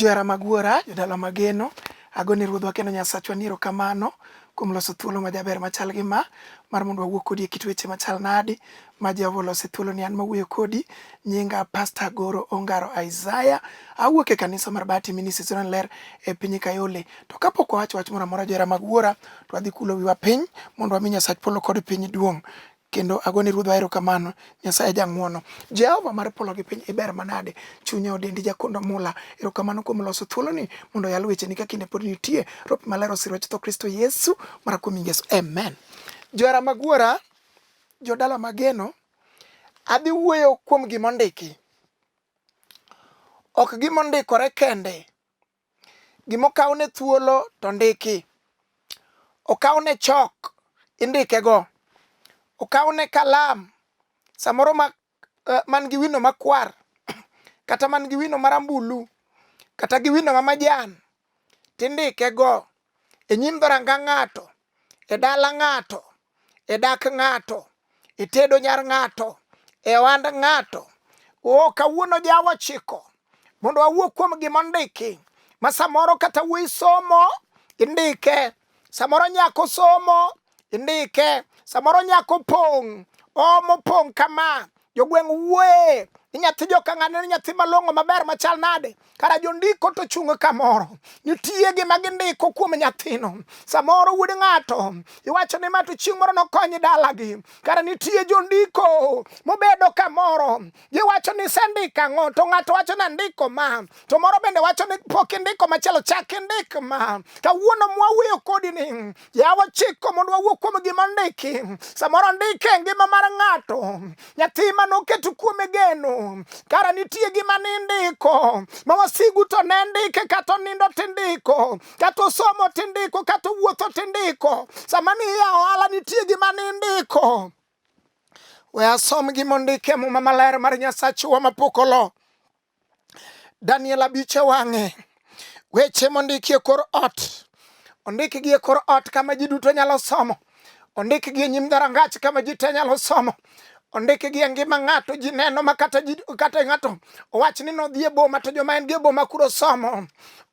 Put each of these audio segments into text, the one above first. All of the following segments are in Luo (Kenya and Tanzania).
Johera mag Wuora, jodala mageno, agone Ruodhwa kendo Nyasachwa ni erokamano kuom loso thuolo majaber machal gi ma mar mondo wawuo kodi e kit weche machal nadi ma Jehova oloso e thuolo ni an mawuoyo kodi nyinga Pastor Goro Ongaro Isaiah awuok e kanisa mar Bahati Ministries Ron Ler e piny Kayole to kapok wawacho wach moro amora johera mag Wuora to wadhi kulo wiwa piny mondo wami Nyasach polo kod piny duong' Kendo agone Ruodhwa erokamano, Nyasaye jang'wono. Jehova mar polo gi piny iber manade, chunya odendi jakondo mula. Erokamano kuom loso thuoloni mondo oyal wecheni ka kinde pod nitie. Roho Maler osir wach tho Kristo Yesu mana kuom nying Yesu. Amen. Johera mag Wuora, jodala mageno, adhi wuoyo kuom gima ondiki. Ok gima ondikore kende, Gima okawne thuolo to ndiki. Okawne chok indike go. Okawne kalam samoro ma man gi wino makwar kata man gi wino marambulu kata gi wino ma majan tindike go e nyim dhoranga ng'ato, e dala ng'ato, e dak ng'ato, e tedo nyar ng'ato, e ohand ng'ato. O kawuono jawa ochiko mondo wawuo kuom gima ondiki ma samoro kata wuoyi somo indike, samoro nyako somo indike, samoro nyako pong' omo pong' kama jogweng' wuoye ni nyathi joka ng'ane ni nyathi malong'o maber machal nade kara jondiko to chung' kamoro nitie gima gindiko kuom nyathino samoro wuod ng'ato iwacho ni ma to chieng' moro nokony dalagi kara nitie jondiko mobedo kamoro giwacho ni isendiko ang'o to ng'ato wacho ni andiko ma to moro bende wacho ni pok indiko machielo chak indik ma kawuono mwawuoyo kodi ni yawa chiko mondo wawuo kuom gima ondiki samoro ondike e ngima mar ng'ato nyathi ma noketo kuome geno kara nitie gima nindiko ma wasigu to ne ndike kata onindo tindiko kata osomo tindiko kata owuotho tindiko sama ni iya ohala nitie gima nindiko we asom gima ondike e muma maler mar Nyasachwa mapok olo Daniel abich e wang'e. Weche mondiki e kor ot. Ondikgi e kor ot kama ji duto nyalo somo. Ondikgi e nyim dhorangach kama ji te nyalo somo. Ondikgi e ngima ng'ato ji neno ma kata ji kata ng'ato owach ni nodhi e boma to joma en gi e boma kuro somo.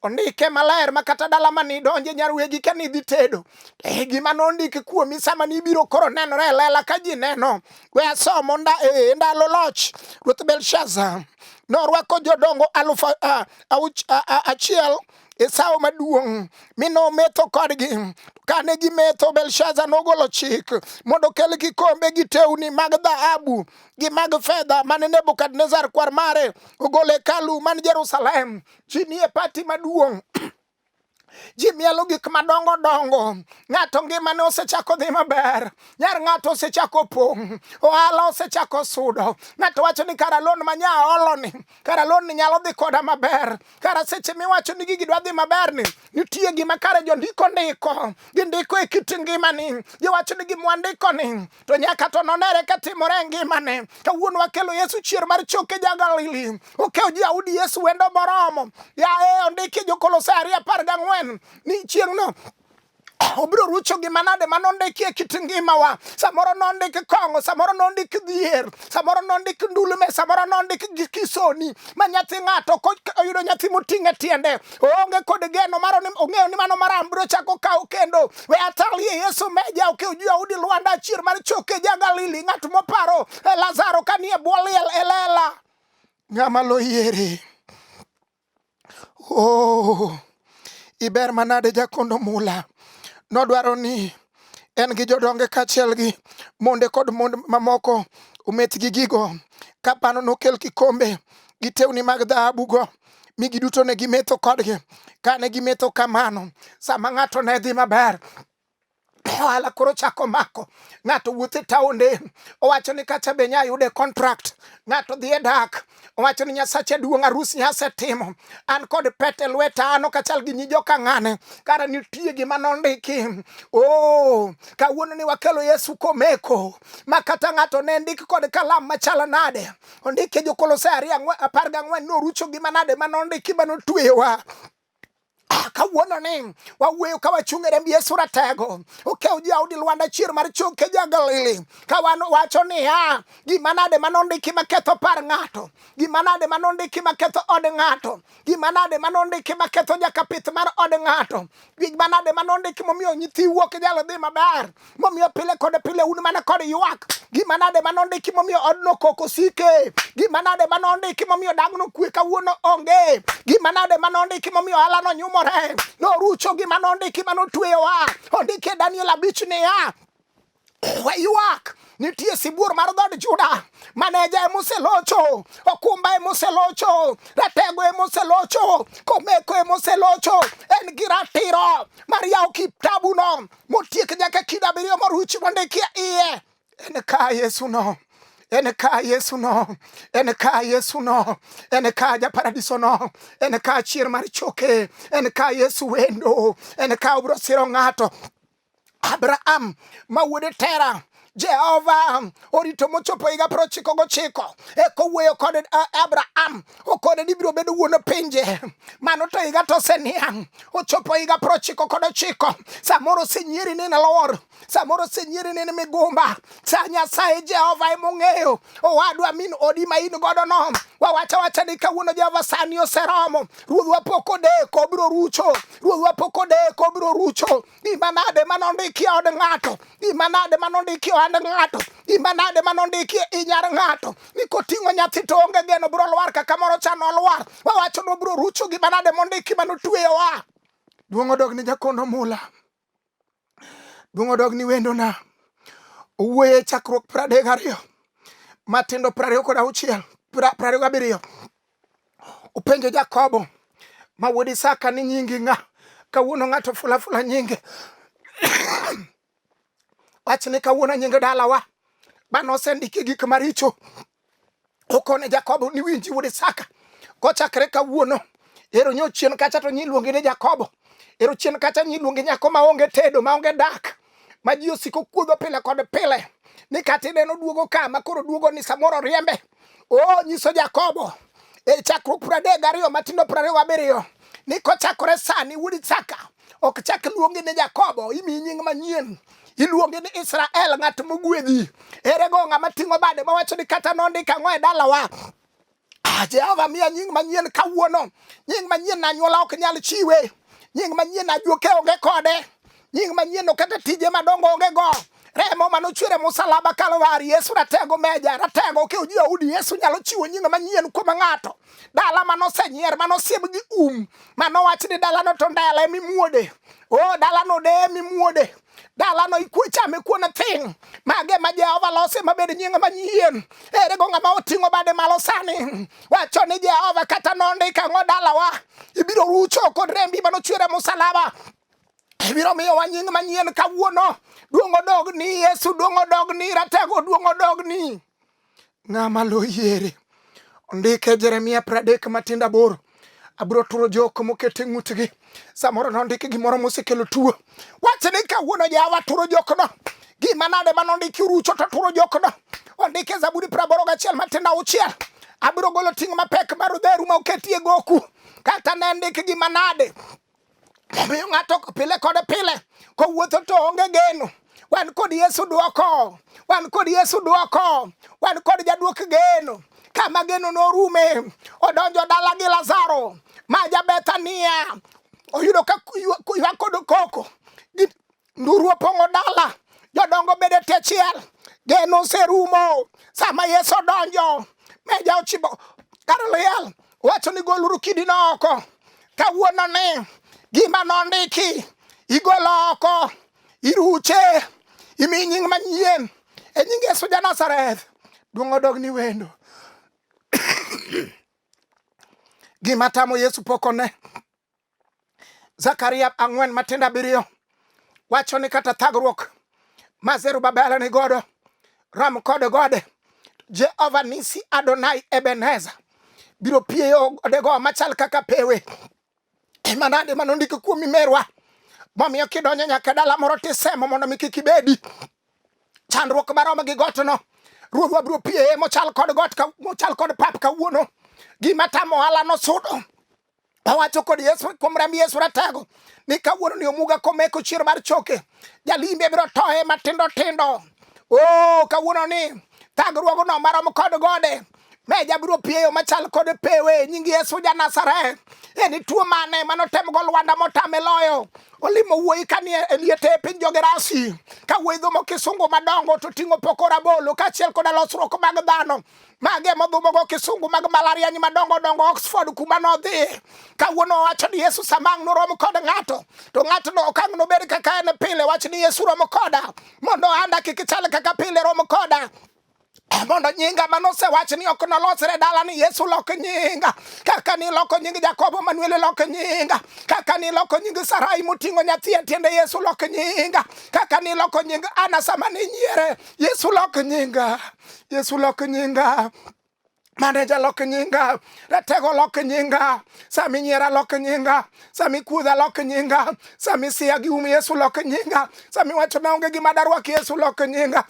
Ondike maler ma kata dala ma nidonje nyar wegi ka nidhi tedo. E gima nondik kuomi sama nibiro koro nenore e lela ka ji neno. We asom nda, e, ndalo loch ruoth Belshaza norwako jodongo aluf achiel e sawo maduong' mi nometho kodgi. Kane gimetho, Belshaza nogolo chik mondo okel kikombe gi tewni mag dhahabu gi mag fedha mane Nebukadnezar kwar mare ogolo e hekalu man Jerusalem. Ji nie pati maduong' ji mielo gik madongo dongo ng'ato ngimane osechako dhi maber nyar ng'ato osechako pong' ohala osechako sudo ng'ato wacho ni kara loan ma nya olo ni kara loan ni nyalo dhi koda maber kara seche miwacho ni gigi dwa dhi maber ni nitie gima kare jondiko ndiko gindiko e kit ngimani giwacho ni gima wandiko ni to nyaka to nonere ka timore e ngimane. Kawuono wakelo Yesu chier mar choke ja Galili, okewo ji Yahudi Yesu wendo moromo. Yaye ondiki Jokolosai 2:14 ni chieng'no obiro rucho gima nade ma nondiki e kit ngimawa. Samoro nondik kong'o, samoro nondik dhier, samoro nondik ndulme, samoro nondik gi kisoni ma nyathi ng'ato oyudo nyathi moting'e tiende oonge kod geno mar ong'eyo ni mano maram biro chako kawo kendo we atalie Yesu meja ok Yahudi lwanda chier mar choke ja Galili ng'at moparo eh, Lazaro ka nie bwo liel e lela ng'ama loyiere oh, iber manade jakondo mula nodwaro ni en gi jodonge kaachiel gi monde kod mon mamoko ometh gi gigo ka pano nokel kikombe gi tewni mag dhahabugo mi giduto ne gimetho kodgi. Kane gimetho kamano, sama ng'ato ne dhi maber, ohala koro chako mako ng'ato wuotho e taonde owacho ni kacha be nya yude contract ng'ato dhi e dak owacho ni nyasache duong' arus nyasetimo an kod pete lweta an ok achal gi nyi joka ng'ane kara nitie gima nondiki oh kawuono ni wakelo Yesu komeko ma kata ng'ato ne ndik kod kalam machalo nade ondike jokolosai 2:14 norucho gima nade ma nondiki ma notweyowa. Kawuono ni wawuoyo ka wachung' e remb Yesu ratego. Okew Jaudi Lwanda chier mar choke ja Galili. Ka wan wacho niya, gima nade manondiki maketho par ng'ato, gima nade manondiki maketho od ng'ato, gima nade manondiki maketho nyaka pith mar od ng'ato, gima nade manondiki momiyo nyithiu ok nyal dhi maber, momiyo pile kod pile un mana kod ywak, gima nade manondiki momiyo odno koko sike, gima nade manondiki momiyo dagno kwe kawuono onge, gima nade manondiki momiyo ohalano nyumore, norucho gima nondiki manotweyowa. Ondiki e Daniel 5 niya, waywak nitie sibuor mar dhood Juda, maneja emoselocho, okumba emoselocho, ratego emoselocho, komeko emoselocho. En gi ratiro mar yawo kitabuno motiek nyaka kido 7 moruch mondikie iye. En ka Yesu no, en ka Yesu no, en ka Yesu no, en ka japaradiso no, en ka chier mar choke, en ka Yesu wendo, en ka obiro siro ng'ato. Abraham ma wuode Tera, Jehova orito mochopo higa 99 eka owuoyo kod Abraham, okone ni ibiro bedo wuon pinje. Mano to higa to oseniang', ochopo higa 99. Samoro osenyieri ni in lor, samoro osenyieri ni in migumba. Sa Nyasaye Jehova emong'eyo owadwa min odi ma in godo no. Wawacho awacha ni kawuono Jehova sani oseromo. Ruodhwa pok odeko, obiro rucho. Ruodhwa pok odeko, obiro rucho. Gima nade manondiki e od ng'ato, gima nade manondiki e ohand ng'ato, gima nade manondiki e i nyar ng'ato, ni koting'o nyathi to onge geno, biro lwar kaka moro cha nolwar. Wawacho ni obiro rucho gima nade mondiki manotweyowa. Duong' odog ni jakondo mula, duong' odog ni wendona. Owuoyo e chakruok 32 matindo 26, 27. Openjo Jakobo ma wuod Isaka ni nyingi ng'a? Kawuono ng'ato fula fula nyinge. Wach ni kawuono nying dalawa bana osendiki gik maricho. Okone Jakobo ni winji wuod Isaka, kochakre kawuono ero nyo chien kacha to nyiluongi ni Jakobo, ero chien kacha nyiluongi nyako maonge tedo maonge dak ma ji osiko kuodho pile kod pile ni kata ineno duogo ka ma koro duogo ni samoro riembe. O nyiso Jakobo e chakruok 32 matindo 27 ni kochakore sani wuod Isaka ok chak luongi ni Jakobo, imiyi nying manyien, iluongi ni Israel, ng'at mogwedhi. Ere go ng'ama ting'o bade mawacho ni kata nondik ang'o e dalawa? Jehova miya nying manyien kawuono. Nying manyien na anyuola ok nyal chiwe. Nying manyien ajuoke onge kode. Nying manyien no kata tije madongo onge go. Remo manochwer e musalaba Kalvari, Yesu ratego meja, ratego okew ji Yahudi. Yesu nyalo chiwo nying manyien kuom ng'ato. Dala manosenyier, manosieb gi um, manowach ni dalano to ndela emimuode. O dalano de emimuode. Dalano ikwe chame kuon thing. Mage ma Jehova lose mabed nying manyien. Ere go ng'ama oting'o bade malo sani. Wacho ni Jehova kata nondik ang'o dalawa. Ibiro rucho kod rembi manochwer e musalaba. Ibiro miyowa nying manyien kawuono. Duong' odogni Yesu, duong' odogni ratego, duong' odogni. Ng'ama lo yiere. Ondike Jeremia 30 matindo 8. Abiro turo jok moket e ng'utgi. Samoro nondiki gimoro mosekelo tuo. Wach ni kawuono Jehova turo jokno. Gima nade manondiki urucho to turo jokno. Ondike Zaburi 81 matindo 6. Abiro golo ting' mapek mar odheru ma oketie goku. Kata ne ndik gima nade. Omiyo ng'ato pile kod pile kowuotho to onge geno. Wan kod Yesu dwoko, wan kod Yesu dwoko, wan kod jaduok geno. Kama geno norume, odonjo dala gi Lazaro ma ja Bethania, oyudo ka ywak kod koko. Nduru opong'o dala, jodongo bedo e tie chiel, geno oserumo. Sama Yesu odonjo, meja ochibo kar liel, wacho ni goluru kidino oko. Kawuono ni gima nondiki igolo oko, iruche, imi nying manyien e nying Yesu ja Nazareth. Duong' odog ni wendo. Gima tamo Yesu pok one. Zakaria 4 matindo 7 wacho ni kata thagruok ma Zerubabel ni godo rom kod gode, Jehova Nisi Adonai Ebenezer biro pieyo godego machal kaka pewe. Ema nade manondiki kuom merwa momiyo kidonjo nyaka dala moro tisemo mondo mi kik ibedi chandruok marom gi gotno. Ruodhwa biro pieye mochal kod got, mochal kod pap kawuono. Gima tamo ohala nosudo. Awacho kod Yesu kuom remb Yesu ratego ni kawuono ni omuga komeko chier mar choke jalimbe biro toye matindo tindo. Oh, kawuono ni thagruogno marom kod gode meja biro pieyo machal kod pewe nying Yesu ja Nazareth. En tuo mane manotem go lwanda motame loyo olimo wuoyi kanie e liete e piny jogerasi ka wuoyi dhumo kisungu madongo to ting'o poko rabolo kaachiel koda losruok mag dhano Mage modhumogo kisungu mag mbalariany madongo dongo Oxford kuma nodhi. Kawuono owacho ni Yesu sama ang' norom kod ng'ato to ng'atno ok ang' nobed kaka en pile. Wach ni Yesu romo koda mondo ohanda kik chal kaka pile rom koda mondo nyinga manosewach ni ok nolosre dala ni Yesu lok nyinga kaka niloko nying Jakobo Manuel lok nyinga kaka niloko nying Sarai moting'o nyathi e tiende Yesu lok nyinga kaka niloko nying Ana sama ninyiere Yesu lok nyinga Yesu lok nyinga. Maneja lok nyinga, ratego lok nyinga, sami nyiera lok nyinga, sami kuodha lok nyinga, sami siya gi um Yesu lok nyinga, sami wacho na onge gima darwak Yesu lok nyinga.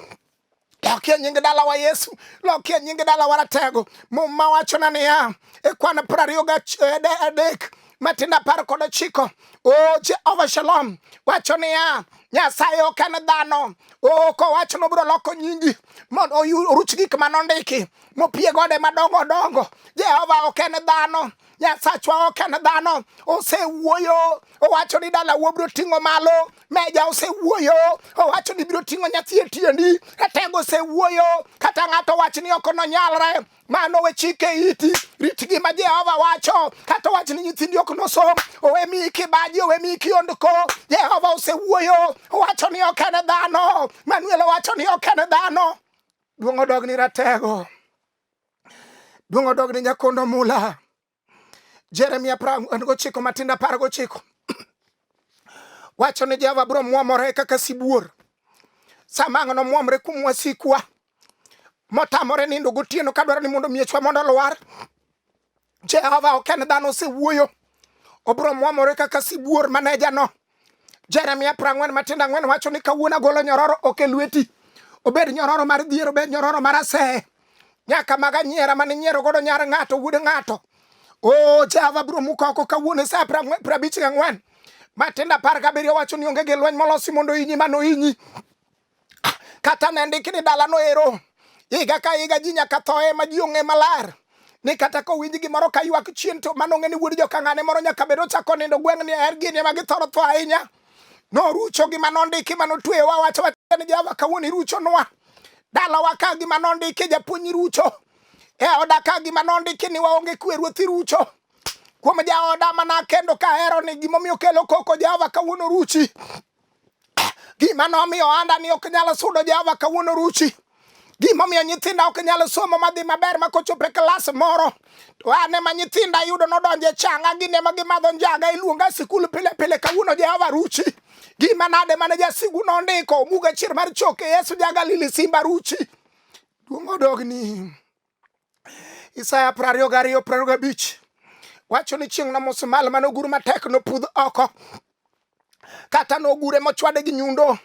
Lokie nying dalawa Yesu, lokie nying dalawa ratego. Muma wachona niya e kwan 23 matindo 19, o Jehova Shalom wacho niya, Nyasaye ok en dhano. O kowacho nobiro loko nyingi mondo oruch gik ma nondiki mopie gode madongo dongo. Jehova ok en dhano, Nyasachwa ok en dhano. Osewuoyo, owacho ni dalau obiro ting'o malo. Meja osewuoyo, owacho ni biro ting'o nyathi e tiendi. Ratego osewuoyo, kata ng'ato wach ni ok nonyalre. Mano we chike iti, rit gima Jehova wacho. Kata wach ni nyithindi ok nosom, owe miyi kibaji, owe miyi kiondko. Jehova osewuoyo, owacho ni ok en dhano. Manuel owacho ni ok en dhano. Duong' odog ni ratego, duong' odog ni nyakondo mula. Jeremia 49 matindo 19 wacho ni Jehova biro mwomore kaka sibuor sama ang' nomwomre kuom wasikwa motamore nindo gotieno kadwaro ni mondo miechwa mondo olwar. Jehova ok en dhano osewuoyo, obiro mwomore kaka sibuor manejano. Jeremia 40 matindo 4 wacho ni kawuono agolo nyororo ok e lweti, obed nyororo mar dhier, obed nyororo mar aseye, nyaka mag anyiera mane inyiero godo nyar ng'ato wuod ng'ato. O Jehova biro muko oko kawuono e sa 54 matindo 17 wacho ni onge gi lweny molosi mondo ohinyi mano ohinyi. Kata ne ndik ni dalano ero higa ka higa ji nyaka thoe ma ji ong'e maler ni kata kowinj gimoro ka ywak chien to mano ong'e ni wuod jokang'ane moro nyaka bed ochako nindo gweng'ni er gini ema githoro tho ahinya. Norucho gima nondiki manotweyowa wacho wacha ni Jehova kawuono iruchonwa dalawa ka gima nondiki japuonj irucho e oda ka gima nondiki ni waonge kwe ruoth irucho kuom jaoda mana kendo kahero ni gimomiyo kelo koko Jehova kawuono ruchi Gima nomiyo ohanda ni ok nyal sudo Jehova kawuono ruchi. Gimomiyo nyithinda ok nyal somo madhi maber ma kochopo e klas moro to an ema nyithinda yudo nodonjo e changa gin ema gimadho njaga iluonga e sikul pile pile kawuono Jehova ruchi. Gima nade mane jasigu nondiko omuga chier mar choke Yesu ja Galili simba ruchi. Duong' odogni. Isaya 22 25 wacho ni chieng' nomusmal mane ogur matek nopudh oko kata nogure mochwade gi nyundo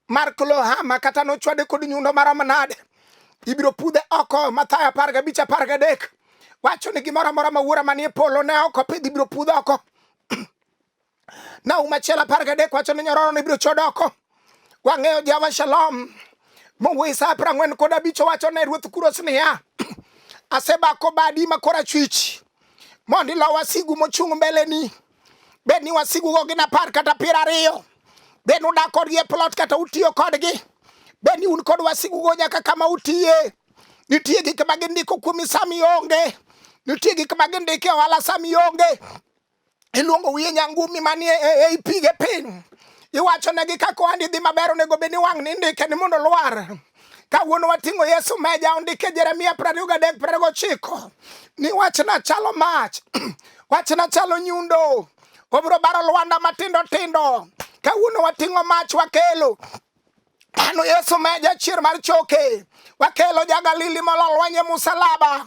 mar klohama kata nochwade kod nyundo marom nade ibiro pudhe oko Mathayo 15 13 wacho ni gimoro amora ma wuora manie polo ne ok opidh ibiro pudh oko Nahum achiel 13 wacho ni nyororo ni ibiro chod oko. Wang'eyo Jehova Shalom mowuoyo Isaya 45 wacho ne ruoth Kuros niya, asebako badi ma korachwich mondo ilo wasigu mochung' mbeleni. Bed ni wasigugo gin 10 kata 20, bed ni udak kodgi e plot kata utiyo kodgi, bed ni un kod wasigugo nyaka kama utiye. Nitie gik ma gindiko kuomi sama ionge, nitie gik ma gindiko e ohala sama ionge. Iluongo wiye nyangumi manie ei pige piny. Iwachonegi kaka ohandi dhi maber onego bed ni wang' ni indike ni mondo olwar. Kawuono wating'o Yesu meja ondike Jeremia 23 29 ni wachna chalo mach, wachna chalo nyundo, obiro baro lwanda matindo tindo. Kawuono wating'o mach wakelo Mano Yesu meja chier mar choke. Wakelo ja Galili molo lweny e musalaba.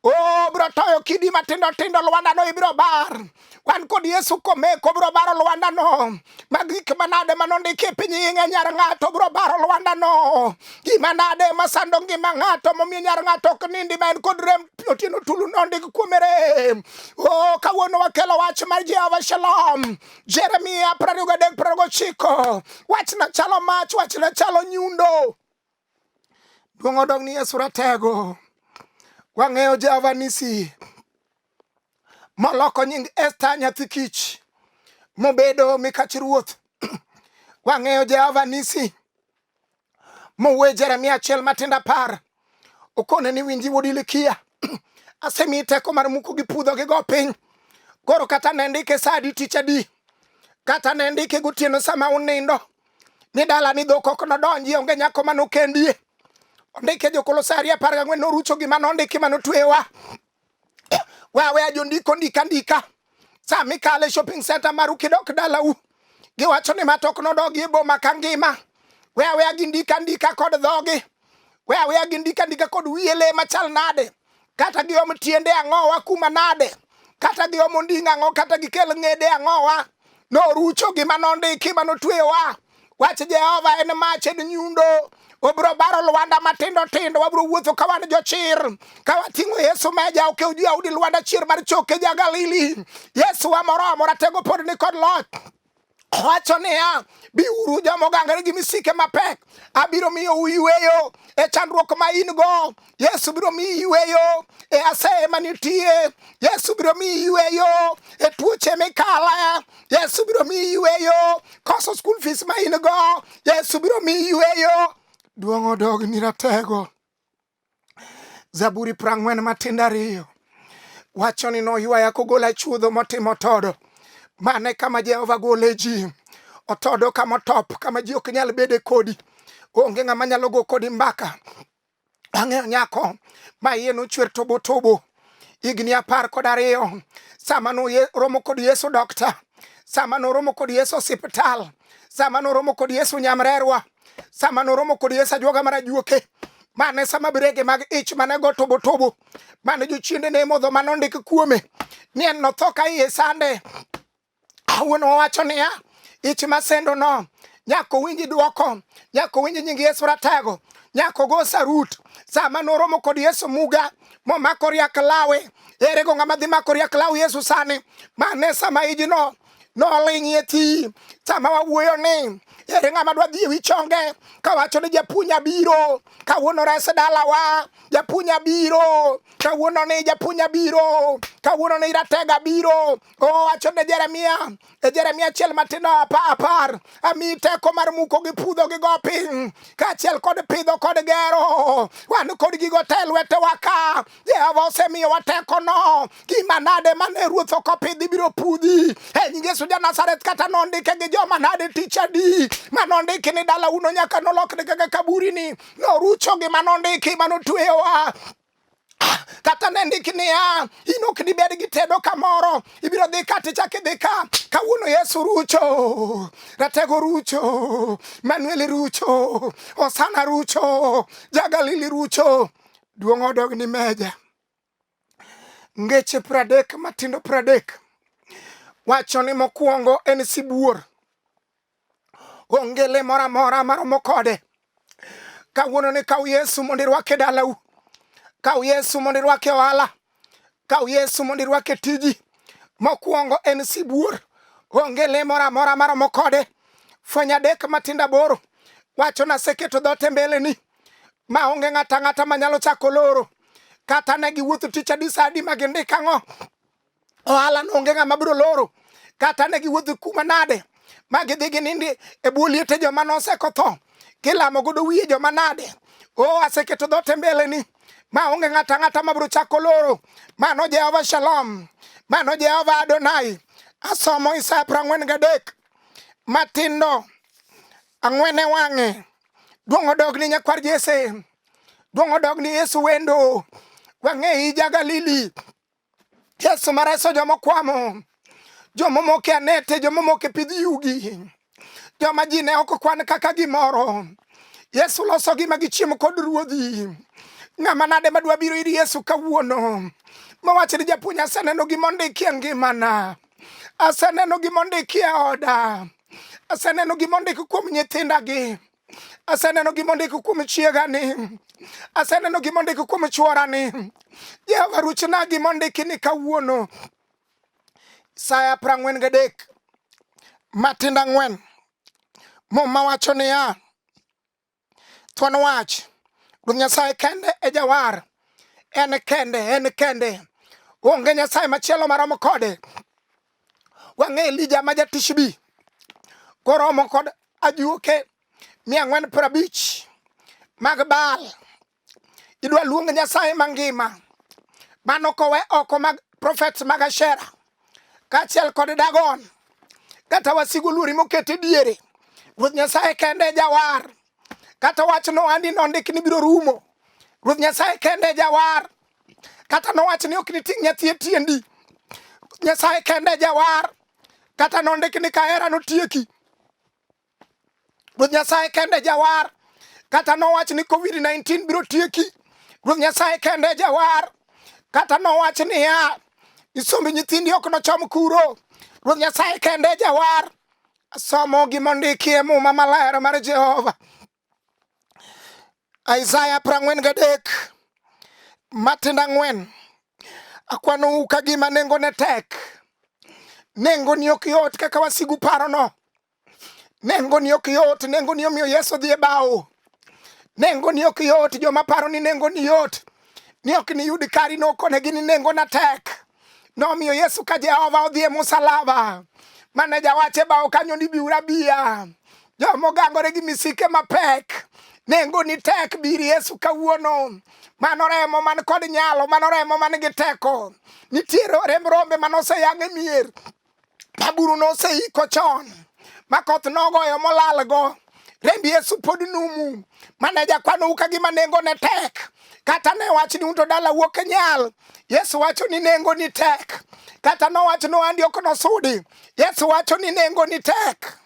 O biro toyo kidi matindo tindo lwandano ibiro bar. Wan kod Yesu komeko biro baro lwandano. Mag gik manade manondiki e piny ing'e nyar ng'ato biro baro lwandano. Gima nade masando ngima ng'ato momiyo nyar ng'ato ok nindi ma en kod rem otieno tulu nondik kuome rem. O kawuono wakelo wach mar Jehova Shalom. Jeremia 23 29. Wachna chalo mach, wachna chalo nyundo. Duong' odog ni Yesu ratego. Wang'eyo Jehova Nisi moloko nying Esther nyathi kich mobedo mikach ruoth. Wang'eyo Jehova Nisi mowuoyo Jeremia achiel matindo apar okone ni winji wuod Ilikia asemiyi teko mar muko gi pudho gi go piny koro kata ne ndike sa adi tich adi kata ne ndike gotieno sama unindo ni dala ni dhok ok nodonji onge nyako manokendie ondike jokolosai ariyo apar gang'wen norucho gima nondiki manotweyowa waweya jondiko ndika ndika sa mikale shopping center maru kidok dalau giwacho ni matok nodogi e boma ka ngima we aweya gindika ndika kod dhogi we aweya gindika ndika kod wiye le machal nade kata giom tiende ang'owa kuma nade kata giom onding' ang'o kata gikel ng'ede ang'owa norucho gima nondiki manotweyowa wach Jehova en mach en nyundo obiro baro lwanda matindo tindo wabiro wuotho ka wan jochir ka wating'o Yesu meja ok Yahudi lwanda chier mar choke ja Galili Yesu wa moro amora tego pod ni kod loch wacho niya biuru joma ogangore gi misike mapek abiro miyo yweyo e chandruok ma in go Yesu biro miyi yweyo e aseye manitie Yesu biro miyi yweyo e tuoche mikale Yesu biro miyi yweyo koso school fees ma in go Yesu biro miyi yweyo duong' odog ni ratego Zaburi prang'wen matindo ariyo wacho ni noywaya kogola chuodho motimo todo. Mane kama Jehova gole ji. Otodo kama otop, kama ji ok nyal bede kodi. Onge ng'ama nyalo go kodi mbaka. Ang'eyo nyako ma iye nochwer tobo tobo higni apar kod ariyo sama noromo kod Yesu dokta, sama noromo kod Yesu osiptal, sama noromo kod Yesu nyamrerwa, sama noromo kod Yesu ajuoga mar ajuoke, mane sama birege mag ich mane go tobo tobo, mane jochiende ne modho mane ondik kuome ni en notho ka iye sande. Wuon wawacho niya, ich masendo no nyaka owinj dwoko, nyaka owinj nying Yesu ratego, nyaka ogo sarut. Sama noromo kod Yesu muga momako riak lawe, ere go ng'ama dhi mako riak law Yesu sani? Mane sama ijno noling'ie ti sama wawuoyo ni ere ng'ama dwa dhi e wi chonge kawacho ni japuonj abiro kawuono res dalawa japuonj abiro kawuono ni japuonj abiro kawuono ni ratega biro owacho ne Jeremia e Jeremia achiel matindo apar amiyi teko mar muko gi pudho gi go piny kaachiel kod pidho kod gero wan kod gigo te e lwetewa ka Jehova osemiyowa tekono gima nade mane ruoth ok opidhi biro pudhi e nying Yesu ja Nazareth kata nondike gi joma nade tich adi manondiki ni dalauno nyaka nolokne kaka kaburini norucho gima nondiki manotweyowa kata ne ndik niya in ok dibed gi tedo kamoro ibiro dhi ka tichak idhi ka kawuono Yesu rucho ratego rucho Manuel rucho Osana rucho Jagalili rucho duong' odog ni meja ngeche pradek matindo pradek wacho ni mokwongo en sibuor onge le moro amora maromo kode kawuono ni kaw Yesu mondo irwake dalau kaw Yesu mondo irwake ohala kaw Yesu mondo irwake tiji mokwongo en sibuor onge le moro amora maromo kode fweny adek matindo aboro wacho naseketo dhoot e mbeleni ma onge ng'ato ang'ata manyalo chako loro kata ne giwuotho tich adi sa adi ma gindik ang'o ohala no onge ng'ama biro loro kata ne giwuotho kuma nade ma gidhi ginindi e bwo liete joma noseko tho kilamo godo wiye joma nade o aseketo dhoot e mbeleni ma onge ng'ato ang'ata ma biro chako loro mano Jehova Shalom mano Jehova Adonai asomo Isaya prang'wen gadek matindo ang'wen e wang'e duong' odog ni nyakwar Jesse duong' odog ni Yesu wendo wang'eyi ja Galili Yesu mareso joma okwamo joma omoko e anete joma omoko e pidh yugi joma ji ne ok kwan kaka gimoro Yesu loso gima gichiemo kod ruodhi. Ng'ama nade madwa biro ir Yesu kawuono? Mawach ni japuonj aseneno gima ondiki e ngimana. Aseneno gima ondiki e oda. Aseneno gima ondiki kuom nyithindagi. Aseneno gima ondiki kuom chiegani. Aseneno gima ondiki kuom chworani. Jehova ruchna gima ondiki ni kawuono. Isaya 43 matindo ang'wen. Muma wacho niya, thuon wach, Ruoth Nyasaye kende e jawar, en kende, en kende. Onge Nyasaye machielo maromo kode. Wang'e Elija ma jatishbi koromo kod ajuoke 450 mag Baal. Idwa luong Nyasaye mangima mano kowe oko mag prophets mag Ashera kaachiel kod Dagon kata wasigu luori moket e diere. Ruoth Nyasaye kende e jawar. Kata wach nohandi nondik ni biro rumo. Ruoth Nyasaye kende e jawar. Kata nowach ni ok niting' nyathi e tiendi. Nyasaye kende e jawar. Kata nondik ni kahera notieki. Ruoth Nyasaye kende jawar. Kata nowach ni COVID-19 biro tieki. Ruoth Nyasaye kende jawar. Kata nowach niya, isombi nyithindi ok nochom kuro. Ruoth Nyasaye kende jawar. Asomo gima ondiki e Muma maler mar Jehova. Isaya 43 matindo ang'wen. Akwanou ka gima nengone tek. Nengoni ok yot kaka wasigu parono. Nengoni ok yot, nengoni omiyo Yesu odhi e bao. Nengoni ok yot, joma paro ni nengoni yot, ni ok niyud kari nokonegi ni nengona tek. Nomiyo Yesu ka Jehova odhi e musalaba. Mane jawach e bao kanyo ni biuru abiya. Joma ogangore gi misike mapek. Nengoni tek bir Yesu kawuono. Mano remo man kod nyalo, mano remo man gi teko. Nitie remb rombe mane oseyang' e mier. Ma buru noseiko chon, ma koth nogoyo molalgo. Remb Yesu pod numu. Maneja kwanou ka gima nengone tek. Kata ne wach ni un to dala wuok nyal. Yesu wacho ni nengoni tek. Kata nowach ni ohandi ok nosudi. Yesu wacho ni nengoni tek.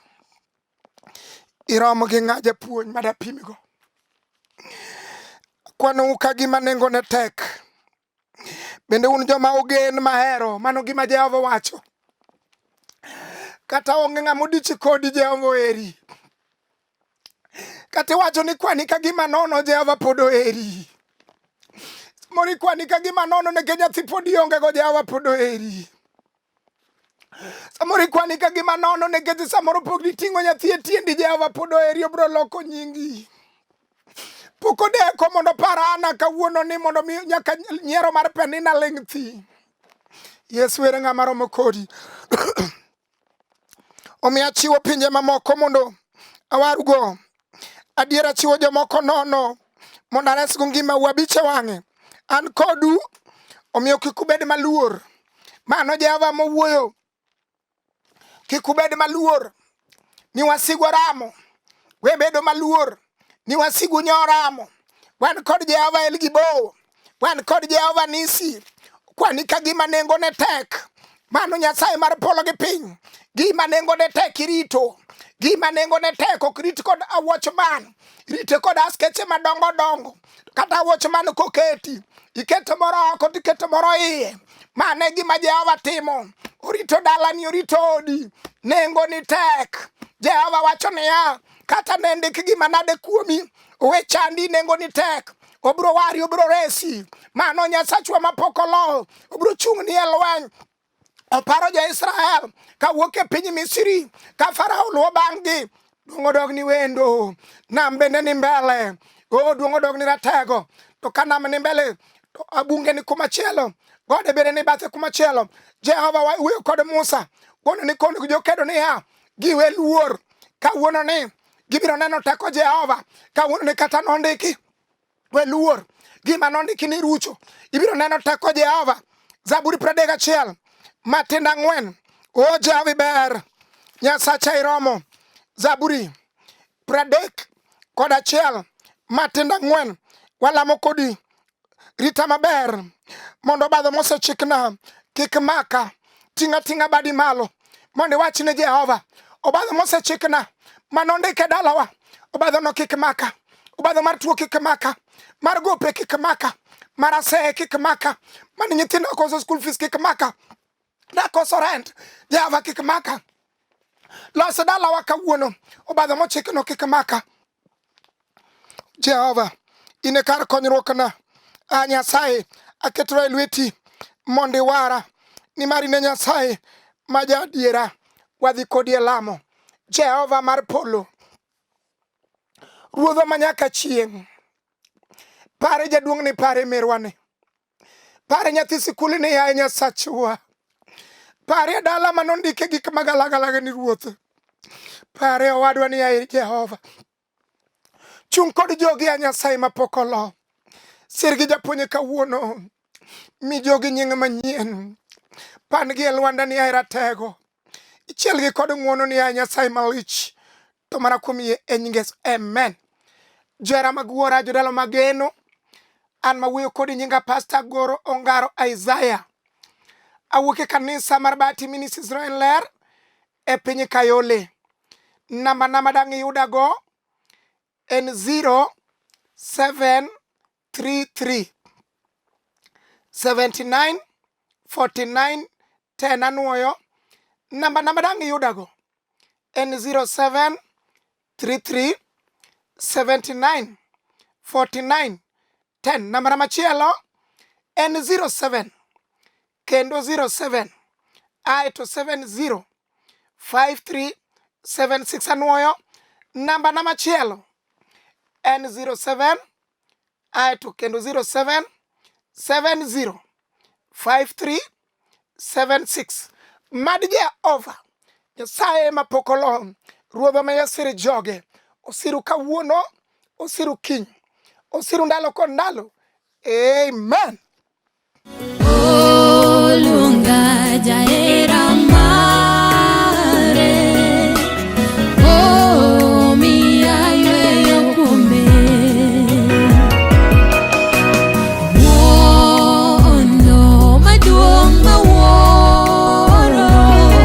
Iromo gi ng'a japuonj madapimgo? Kwanou ka gima nengone tek. Bende un joma ogen mahero, mano gima Jehova wacho. Kata onge ng'ama odich kodi, Jehova oheri. Kata iwacho ni kwani ka gima nono, Jehova pod oheri. Moro ikwani ka gima nono nikech nyathi pod ionge go, Jehova pod oheri. Samoro ikwani ka gima nono nikech samoro pok niting'o nyathi e tiendi, Jehova pod oheri, obiro loko nyingi. Pok odeko mondo par Ana kawuono ni mondo mi nyaka nyiero mar Penina ling' thi. Yesu ere ng'ama romo kodi. Omiyo achiwo pinje mamoko mondo awarugo. Adier achiwo jomoko nono mondo aresgo ngimau abich e wang'e. An kodu, omiyo kik ubed maluor. Mano Jehova mowuoyo. Kik ubed maluor ni wasigu oramo. We bedo maluor ni wasigu nyo oramo. Wan kod Jehova El Gibo. Wan kod Jehova Nisi. Kwani ka gima nengone tek. Mano Nyasaye mar polo gi piny. Gima nengone tek irito. Gima nengone tek ok rit kod a watchman. Rite kod askeche madongo dongo. Kata watchman koketi. Iketo moro oko to iketo moro iye. Mano e gima Jehova timo. Orito dalani, orito odi. Nengoni tek. Jehova wacho niya, kata ne ndik gima nade kuomi, owe chandi, nengoni tek. Obiro wari, obiro resi. Mano Nyasachwa mapok olo. Obiro chung'ni e lweny. Oparo jo-Israel kawuok e piny Misri, ka Farao luwo bang'gi. Duong' odog ni wendo, nam bende ni mbele. O duong' odog ni ratego. To ka nam ni mbele, to abunge ni kumachielo, gode bende ni bathe kumachielo. Jehova wuoyo kod Musa, kono ni kono jokedo niya, giwe luor. Kawuono ni gibiro neno teko Jehova. Kawuono ni kata nondiki we luor gima nondiki ni rucho ibiro neno teko Jehova. Zaburi 31 matindo ang'wen. O Jehova ber, Nyasacha iromo. Zaburi 31 matindo ang'wen. Walamo kodi, rita maber mondo obadho mosechikna kik maka. Ting'a ting'a badi malo mondo iwach ne Jehova, obadho mosechikna manondik e dalawa, obadhono kik maka, obadho mar tuo kik maka, Mar gope kik maka, mar aseye kik maka, mar nyithindo koso school fees kik maka, nakoso rent, Jehova kik maka. Los dalawa kawuono, obadho mochikno kik maka. Jehova, in e kar konyruokna. A Nyasaye, aketora e lweti mondo iwara, nimar in e Nyasaye ma jaadiera. Wadhi kodi e lamo. Jehova mar polo, Ruodhwa ma nyaka chieng', pare jaduong'ni, pare merwani. Pare nyathi sikul ni yaye Nyasachwa. Pare dala manondike gik magalagalaga ni Ruoth. Pare owadwa ni yaye Jehova. Chung' kod jogi ya Nyasaye mapok olo. Sir gi japuonj kawuono. Mi jogi nying manyien. Pan gi e lwanda ni yaye ratego. Ichielgi kod ng'wono ni yaye Nyasaye malich. To mana kuom yie e nying Yesu. Amen. Johera mag Wuora, jodala mageno, an mawuoyo kodi nyinga Pastor Goro Ongaro Isaiah. Awuok e kanisa mar Bahati Ministries Royal Ler e piny Kayole. Namba na madang' iyudago en 0733 79 49 10 anuoyo. Namba na madang' iyudago en 0733 79 49 10. Nambana machielo en 07 kendo 07 ae to 70 53 76 anuoyo. Nambana machielo en 07 ae to kendo 07 70 53 76. Mad Jehova Nyasaye mapok olo Ruodhwa ma Yasiri joge osiru kawuono, osiru kiny, osiru ndalo kod ndalo. Amen. Oluonga jae.